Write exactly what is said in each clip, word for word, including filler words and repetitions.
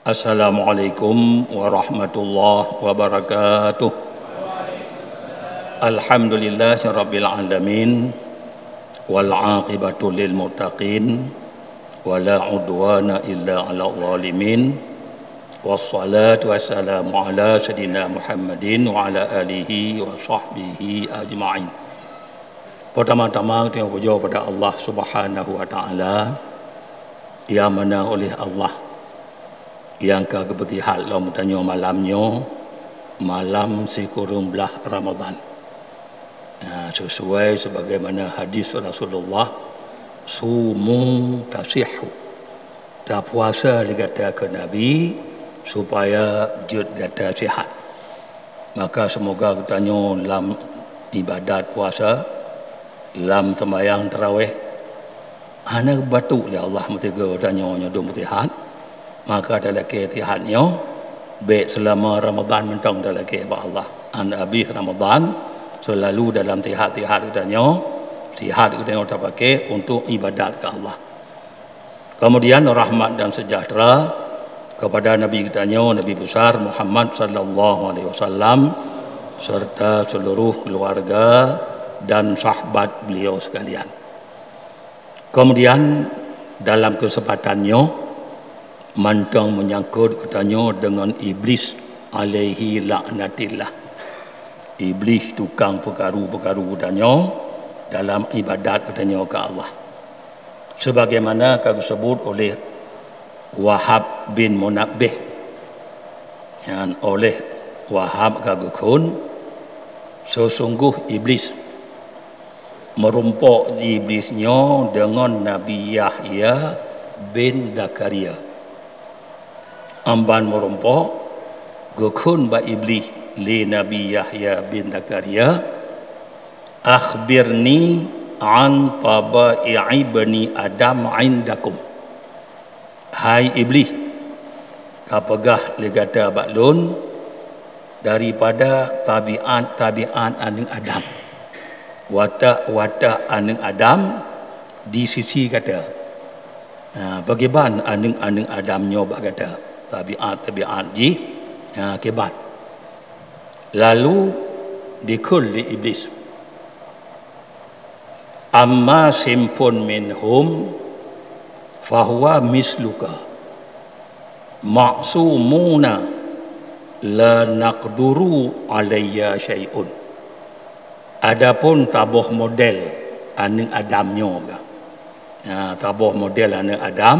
Assalamualaikum warahmatullahi wabarakatuh. Alhamdulillahirabbil alamin, wal aqibatu lil muttaqin, wala udwana illa 'alal zalimin. Wassalatu wassalamu ala sayyidina Muhammadin wa ala alihi wa sahbihi ajma'in. Pertama-tama, kita puja pada Allah Subhanahu wa Taala, yang mana oleh Allah yang ka geupeusihat lom tanyoe malam nyoe, malam sikureueng blaih Ramadan. Nah, sesuai sebagaimana hadis Rasulullah, "Sumu tasihhu." Tapuasa lé gata keu Nabi, supaya jeuet gata sihat. Maka seumoga geutanyoe lam ibadat puasa, lam seumayang taraweh, hana geubatuk lé Allah meusigoe tanyoe nyoe dum sihat. Maka talakée sihat nyoe, bék seulama Ramadan mantong talakée bak Allah. An abéh Ramadan, seulalu dalam sihat-sihat geutanyoe, sihat geutanyoe tapaké untuk ibadat keu Allah. Kemudian rahmat dan sejahtera kepada Nabi geutanyoe, Nabi besar Muhammad sallallahu alaihi wasallam, serta seluruh keluarga dan sahabat beliau sekalian. Kemudian dalam kesempatan nyoe, mantong menyangkut geutanyoe dengan Iblis alaihi laknatillah. Iblis tukang peukaru-peukaru geutanyoe dalam ibadat geutanyoe keu Allah. Sebagaimana ka geusebut oleh Wahab bin Munabbih, nyan oleh Wahab ka geukheun, seusunggoh Iblis meurumpok Iblis nyoe deungon Nabi Yahya bin Zakaria. Amban meurumpok, geukheun bak Iblis lé Nabi Yahya bin Zakaria, "Akhbirni an taba'i bani Adam indakum." Hai Iblis, ka peugah lé gata bak lôn daripada tabiat-tabiat aneuëk Adam, watak-watak aneuëk Adam di sisi gata. Ha, pakriban aneuëk-aneuëk Adam nyoe bak gata, tabiat-tabiat jih, ha, kiban. Lalu dikheun lé Iblis, "Amma sinfun minhum fahuwa misluka, ma'sumuna la naqduru alayya syai'un." Adapun saboh model aneuëk Adam nyoe, ha, saboh model aneuëk Adam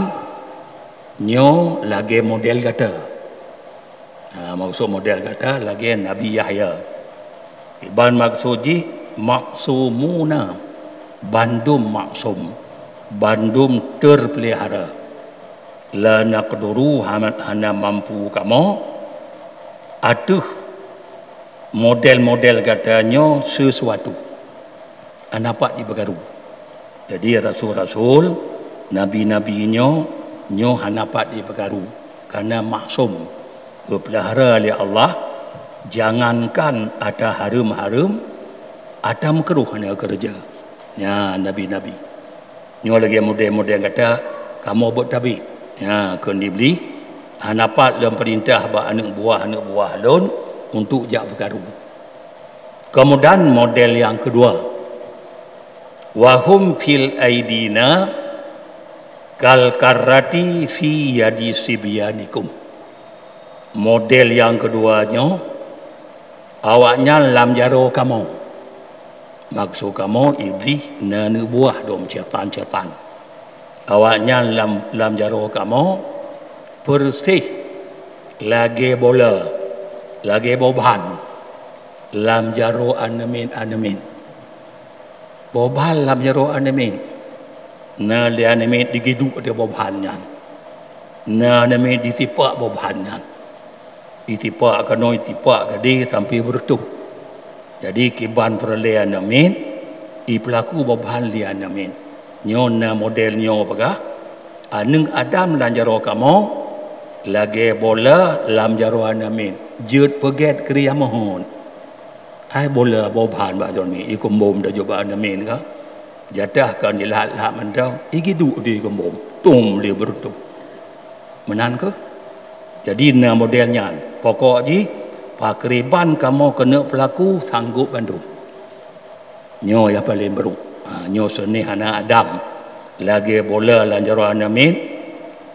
nyoe lagée model gata. Ha, maksud model gata lagée Nabi Yahya. Iban maksud jih ma'sumuna, bandum maksum, bandum teupeulihara. La naqduru, hana, hana mampu kamoe ateueh model-model gata nyoe sesuatu. Hana pat jipeukaru. Jadi rasul-rasul, nabi-nabi nyoe, nyoe hana pat jipeukaru, karena maksum, geupeulihara lé Allah, jangankan atra hareuem-hareuem, atra meukruh hana keureuja. Nyan nabi-nabi. Nyoe lagée model-model gata, kamoe beuet tabi. Nyan kheun Iblis, hana pat lôn peurintah bak aneuëk buah-aneuëk buah lôn untuk jak peukaru. Kemudian model yang kedua, "Wa hum fil aidina kal karrati fi yadi sibyanikum." Model yang kedua nyoe, awaknyan lam jaroe kamoe. Maksud kamoe Iblis na neubuah dum syaitan-syaitan. Awaknyan lam, lam jaroe kamoe persis lagée bola, lagée bobhan lam jaroe aneumit-aneumit. Bobhan lam jaroe aneumit. Na lé aneumit digiduek di bobhan nyan. Na aneumit ditipak bobhan nyan. Itipak keunoe, itipak keudeh sampoe beureutoh. Jadi kiban peureulée aneumit, ipeulaku bobhan lé aneumit. Nyoe na model nyoe peugah, aneuëk Adam lam jaroe kamoe lagée bola lam jaroe aneumit, jeuet peugét keu ri amohon. Hai bola bobhan bak droeneuh, ikeumbom tajok bak aneumit ka. Jatah ka jilhat-lhat mantong, igi duek di gumbong, tom lé beureutoh. Meunan keuh. Jadi na model nyan. Pokok jih, pakriban kamoe keuneuk peulaku sanggob bandum. Nyoe nyang paleng brok. Ha, nyoe seunéh aneuk Adam. Lagée bola lam jaroe aneuk miet,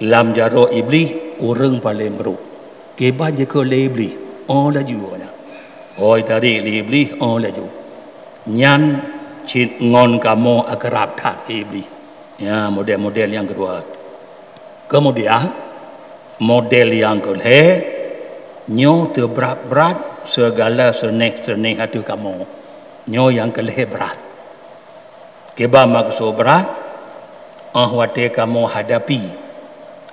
lam jaroe Iblih ureuëng paleng brok. Kiban jikheun lé Iblih, oh laju nyan. Oh jitarek lé Iblih, oh laju. Nyan cit ngon kamoe akrab that keu Iblih. Nyan model-model nyang keudua. Keumudian, model nyang keulhée, nyoe teubrat-brat sigala seunéh-seunéh ateueh kamoe. Nyoe nyang keulhée brat. Kiban meukeusud brat, óh watée kamoe hadapi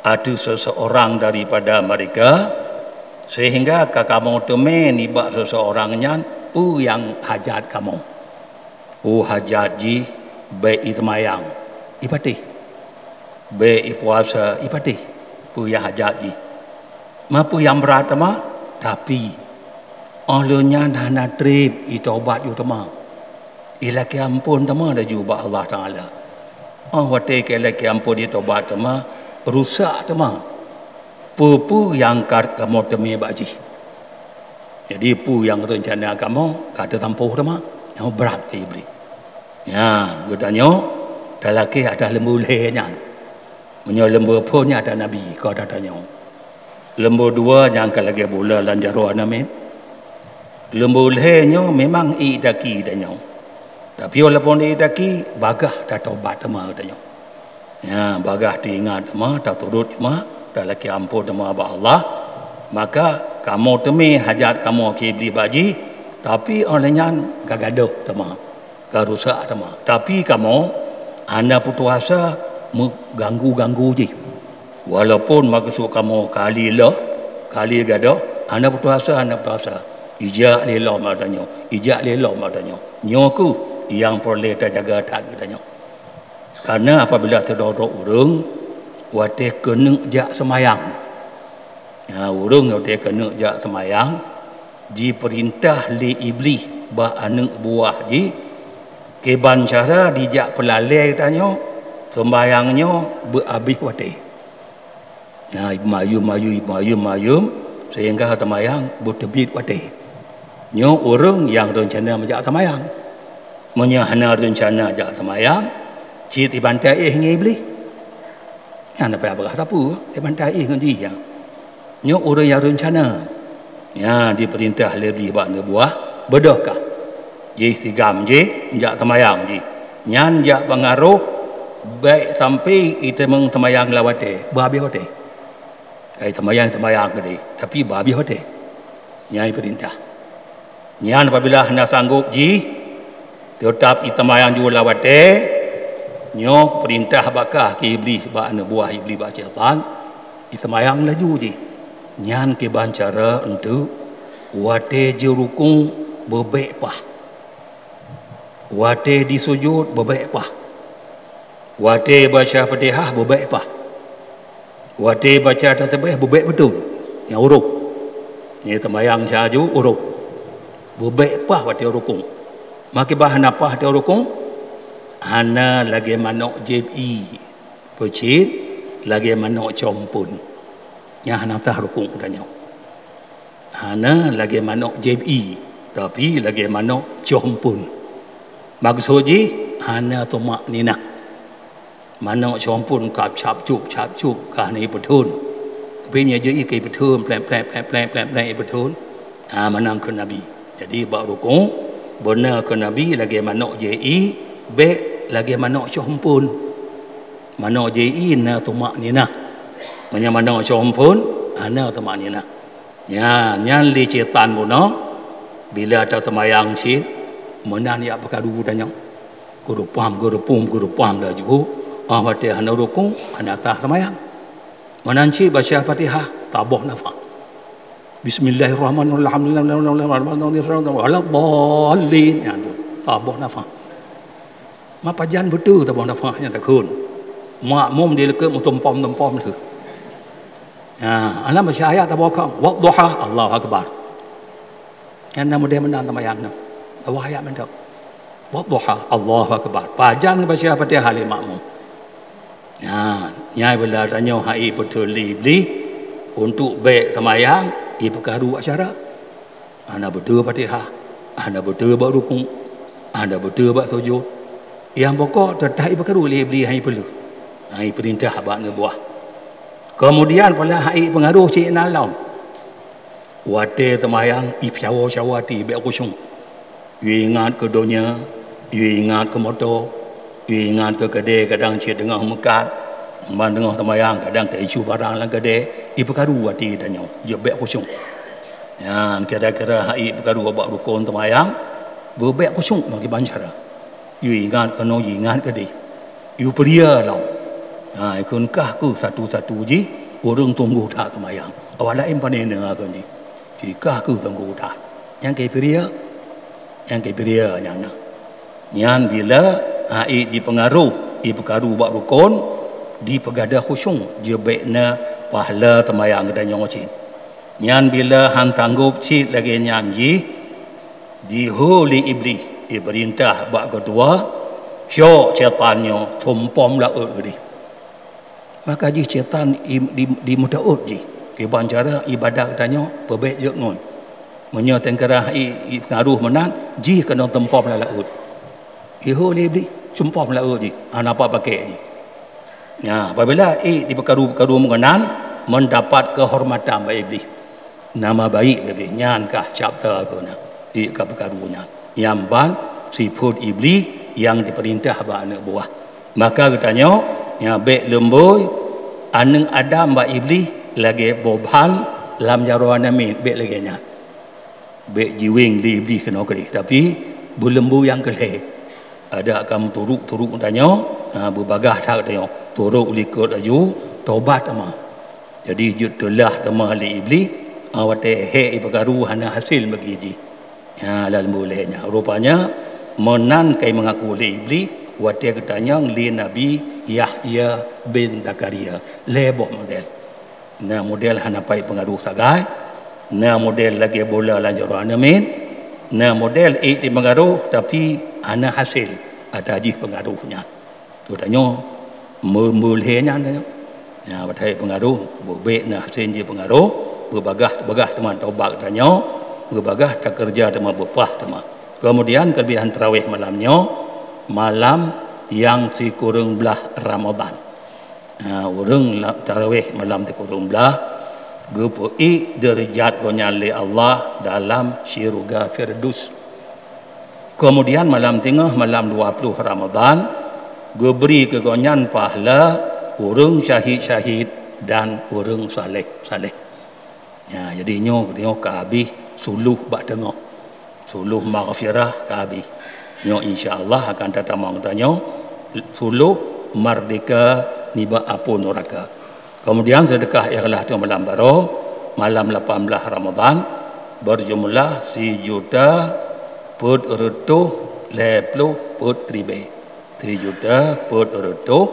ateueh seseurang daripada meureuka, seuhingga ka kamoe teumé nibak seseurang nyan peue nyang hajat kamoe. Peue hajat jih bék iteumayang, ipatéh. Bék ipuasa, ipatéh. Peue nyang hajat jih. Ma peue nyang brat teuma, tapi óh lheueh nyan hana treb itobat ju teuma. Ilakée amphon teuma laju bak Allah Taala. Óh watée ka ilakée amphon itobat teuma, rusak teuma peue-peue nyang ka kamoe teumé bak jih. Jadi peue nyang reuncana kamoe ka teutampoh teuma, nyang brat keu Iblih. Nyan, geutanyoe talakée atas leumbô lhée nyan. Meunyoe leumbô phon nyan ata nabi, ka tatanyoe. Leumbô dua nyang ka lagée bola lam jaroe aneuk miet. Leumbô lhée nyoe memang ié taki tanyoe. Tapi walaupun ié taki, bagaih tatobat teuma tanyoe. Nyan, bagaih teuingat teuma, taturot teuma, talakée amphon teuma bak Allah. Maka kamoe teumé hajat kamoe keu Iblih bak jih, tapi óh lheueh nyan ka gadôh teuma. Ka rusak teuma. Tapi kamoe hana putôh asa meuganggu-ganggu jih. Walaupun meukeusud kamoe kali lheueh, kali gadôh, hana putôh asa, hana putôh asa. Ijak lé lom ata nyoe, ijak lé lom ata nyoe. Nyoe keuh nyang peureulée tajaga that geutanyoe. Karena apabila teudroe-droe ureuëng watée keuneuk jak seumayang, na ureuëng watée keuneuk jak seumayang, jipeurintah lé Iblih bak aneuëk buah jih, kiban cara jijak peulalée tanyoe, seumayang nyoe beuabéh watée. Na imayum-mayum, imayum-mayum, seuhingga seumayang beuteubiet watée. Nyoe ureuëng nyang reuncana meujak seumayang. Meunyoe hana reuncana jak seumayang, cit ibantai éh ngon Iblih. Nyan apa peugah sapeue, ibantai éh ngon jih nyan. Nyoe ureuëng nyang reuncana. Nyan jipeurintah lé Iblih bak aneuëk buah, beudôh kah. Jih sigam jih, jak seumayang jih. Nyan jak peungaroh, bék sampai iteumeung seumayang lam watée, beuabéh watée. Kai seumayang, seumayang keudeh, tapi beuabéh watée. Nyan jipeurintah. Nyan apabila hana sanggob jih, teutab iteumayang ju lam watée, nyoe peurintah bak kah keu Iblih bak aneuëk buah Iblih bak syaitan, iteumayang laju jih. Nyan kiban cara untuk watée jurukung beubék paih. Watée jisujut beubék paih. Watée baca Fatihah beubék paih. Watée baca tasbih beubék beutôi. Nyang urôh. Nyang teumayang saju urôh. Beubék paih watée rukung. Makibah hana paih watée rukung, hana lagée manök jieb ié. Peucit lagée manök compon. Nyang hana tah rukung tanyoe. Hana lagée manök jieb ié, tapi lagée manök compon. Maksud jih hana tumakninah. Manök compon ka cap-cup, cap-cup, ka hana jipeuthon. Tapi meunyoe jieb ié ka jipeuthon, plek, plek, plek, plek, plek, plek jipeuthon. Ha, meunan kheun Nabi. Jadi bak rukung, beuna kheun Nabi lagée manök jieb ié, bék lagée manök compon. Manök jieb ié na tumakninah. Meunyoe manök compon, hana tumakninah. Nyan, nyan lé syaitan bunoe, bila taseumayang cit, meunan jak peukaru tanyoe. Keurupam, keurupum, keurupam laju, ah watée hana rukung, hana sah seumayang. Meunan cit baca Fatihah, taboh nafah. Bismillahirrahmanirrahim. Waladdallin. Nyan tu, taboh nafah. Ma pajan beutôi taboh nafah nyan takheun. Makmum di leukeuet meutumpom-tumpom tu. Nah, alam baca ayat taboh kong. Wadduha, Allahu Akbar. Nyan na mudeh meunan teumayang nyoe. Taboh ayat mantong. Wadduha, Allahu Akbar. Pajan baca Fatihah lé makmum. Nyan, nyai bila tanyoe hai peuteuli Iblih untuk bék teumayang, ipeukaru acara. Hana beutôi Fatihah, hana beutôi bak rukuk, hana beutôi bak sujud. Nyang pokok teutap ipeukaru lé Iblih hai peuleueh. Hai peurintah bak neubuah. Kemudian pula hai pengaruh cik na lom. Watée teumayang ipeucawa-cawa ti bék khusyuk. Yue ingat keu donya, yue ingat keu moto, yue ingat keu keudée kadang cit teungoh meukat, ban teungoh teumayang kadang teuisu barang lam keudée, ipeukaru até tanyoe, jeuet bék khusyuk. Nyan kira-kira hai peukaru bak rukon teumayang, beubék khusyuk bagi bancara. Yue ingat keunoe, yue ingat keudeh. Yue peuria lom. Ha, ikheun kah keuh satu-satu jih ureuëng tunggu that teumayang. Awak laén pane neuh kheun jih. Jih kah keuh tunggu that. Nyang keu peuria, nyang keu peuria nyang na. Nyan bila hai jipeungaruh, jipeukaru bak rukon, jipeugadôh khusyuk, jeuet bék na pahala teumayang geutanyoe cit. Nyan bila han tanggôp cit lagée nyan jih, jihôi lé Iblih, jipeurintah bak geutuwa, cok syetan nyoe tumpom laôt geudeh. Maka jih syetan i, di, di meutuôt jih, kiban cara ibadat geutanyoe peubék jeuet ngon. Meunyoe teungkeurah i, i pengaruh meunan, jih keunoe tumpom lam laôt. Jihôi lé Iblih, tumpom laôt jih, hana pat pakék jih. Nah, apabila i dipeukaru-karu meunan, mendapat kehormatan bak Iblih. Nama baik bak Iblih, nyan kah chapter keu na, i ka peukaru nyan. Nyang ban sifeuet Iblih nyang jipeurintah bak aneuk buah. Maka geutanyoe, nyang bék leumbôi aneuk Adam bak Iblih lagée boban lam jaroe aneuk miet, bék lagée nyan. Bék jiwéng lé Iblih keunoe keudeh, tapi beuleumbu nyang keu lhée. Adak ka meuturuk-turuk tanyoe, ha, beubagaih that tanyoe. Turuk likot laju, tobat teuma. Jadi jeuet teulah teuma lé Iblih, ha, watée hék ipeukaru hana hasé bagi jih. Ha, lam buleuen nyan. Rupanya, meunan kai meungaku lé Iblih, watée geutanyong lé Nabi Yahya bin Zakaria. Lhée boh model. Na model hana pai peungaruh sagai, na model lagée bola lam jaroe aneuk miet, na model ék jipeungaruh tapi hana hasé ata jih peungaruh nyan. Geutanyoe meu-, meulhée nyan tanyoe. Nya, bak that peungaruh, beubék na hasé jih peungaruh, beubagaih-bagaih teuma tobat tanyoe, beubagaih takeureuja teuma beupaih teuma. Keumudian keuleubehan tarawih malam nyoe, malam nyang sikureueng blaih Ramadhan. Ha, ureuëng la-, tarawih malam sikureueng blaih, geupeuék deurajat gobnyan lé Allah dalam syeuruga Firdaus. Keumudian malam teungoh, malam dua ploh Ramadhan, geubri keu gobnyan pahala ureuëng syahid-syahid dan ureuëng saleh-saleh. Ya, jadi nyoe, nyoe ka habéh suluh bak teungoh. Suluh maghfirah ka habéh. Nyoe insya Allah akan tatamong tanyoe suluh mardika nibak apui nuraka. Keumudian seudeukah ikhlaih teungoh malam baroe, malam lapan blaih Ramadhan, beujumlah sijuta peuet reutôh lhée ploh peuet ribée. Sijuta peuet reutôh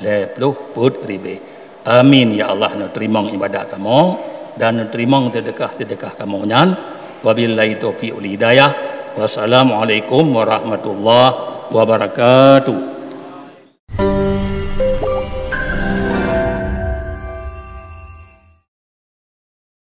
lhée ploh peuet ribée. Amin, ya Allah, neuteurimong ibadat kamoe dan neuteurimong seudeukah-seudeukah kamoe nyan. Wabillahi taufiq wal hidayah. Wassalamualaikum warahmatullahi wabarakatuh.